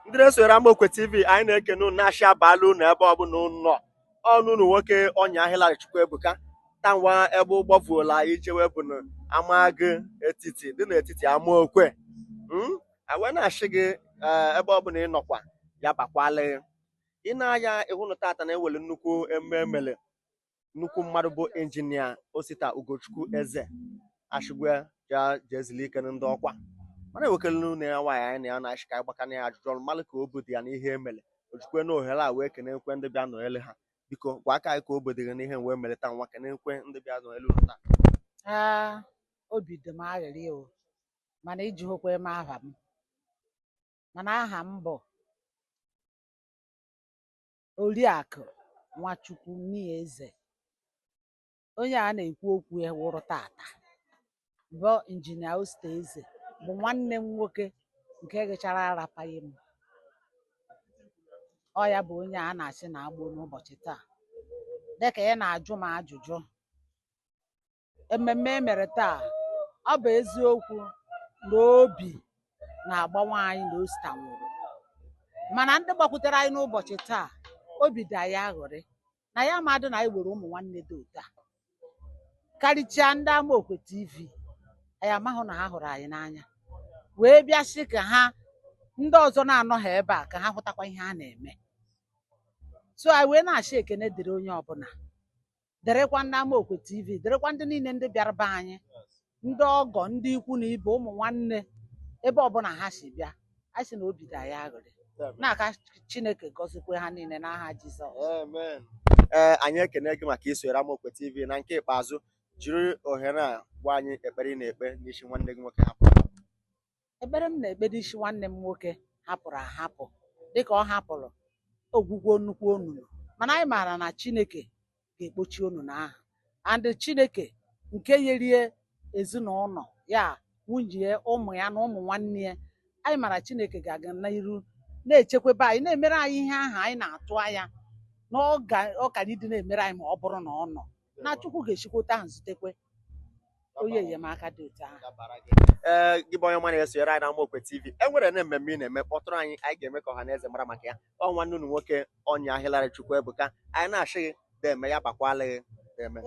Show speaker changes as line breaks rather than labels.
Ndị na-esonyere Amaokwe TV, anyị na-ekene unu, na-achị abalị unu ebe ọbụla unu nọ. Ọnụ unu nwoke ọnya Hillary Chukwuebuka tanwa ebe ụgbọ vuola ijewe bụ na Amagụ etiti dị n'etiti Amaokwe. Anyị wee na-achị gị, ebe ọbụla ị nọkwa ya bakwala. Ị na-anya ịhụ na tata na-ewere nnukwu emume emere nnukwu mmadụ bụ Injinia Osita Ugochukwu Eze Ashigwe ja jezili ike ndị ọkwa, mana ewekele na ya nwaanyị anyị na ya na-achị ka anyị gbakana ya ajụjụ ọnụ, malụ ka obi dị ya n'ihe emere. Ojukwe na ohere a wee kene ekwe ndị bịa nọnyere ha. Biko gwa aka anyị ka obi dị gị n'ihe wee mere taa nwa, kene ekwe ndị bịa nọnyere unu taa.
Ee, obi dị m aghịrị o, mana iji hụkwa m aha m, mana aha m bụ Oriakụ Nwachukwu Eze. Onye a na-ekwu okwu ya wụrụ tata bụ Injinia Osita Eze bụ nwanne m nwoke nke gịchara arapaghị m. Ọ ya bụ onye a na-asị na agbụ n'ụbọchị taa. Dịka ị na-ajụ m ajụjụ ememme e mere taa, ọ bụ eziokwu na obi na-agbawa anyị na Osita nwụrụ, mana ndị gbakwutere anyị n'ụbọchị taa, obi dị anyị aghụrị na ya amadụ na anyị nwere ụmụ nwanne dị otu a, karịchaa ndị Amaokwe TV. Anyị amahụ na ha hụrụ anyị n'anya wee bịa sị ka ha ndị ọzọ na-anọghị ebe a ka ha hụtakwa ihe a na-eme. So anyị wee na-achị ekene dịrị onye ọbụla, dịrịkwa ndị Amaokwe TV, dịrịkwa ndị niile ndị bịara be anyị, ndị ọgọ, ndị ikwu na ibe, ụmụ nwanne, ebe ọbụla ha si bịa. Anyị sị na obi dị anyị aghụrị na-aka Chineke gọzikwe ha niile n'aha Jizọs.
Amen. Ee, anyị ekene gị maka isonyere Amaokwe TV. Na nke ikpeazụ, jiri ohere a gwa anyị ekpere ị na-ekpe n'isi nwanne gị nwoke hapụrụ ahapụ.
Ekpere m na-ekpe n'isi nwanne m nwoke hapụrụ ahapụ, dịka ọ hapụrụ ogwugwo nnukwu onunu, mana anyị maara na Chineke ga-ekpochi onunu ahụ, and Chineke nke yerie ezinụlọ ya, nwunye ya, ụmụ ya na ụmụ nwanne ya, anyị maara Chineke ga-aga n'iru na-echekwaba anyị, na-emere anyị ihe ahụ anyị na-atụ anya na ọ kara ịdị na-emere anyị ma ọ bụrụ na ọ nọ na Chukwu ga-esikwota ahụ zutekwe onye enyemaka dị otu ahụ.
Ee, gị bụ onye ọma na-esonyere anyị na Amaokwe TV, e nwere na mmemme ị na-eme, kpọtụrụ anyị, anyị ga-eme ka ọha na eze mara maka ya. Ọ nwanne unu nwoke ọnya Hillary Chukwuebuka. Anyị na-achị gị deme ya bakwala gị deme.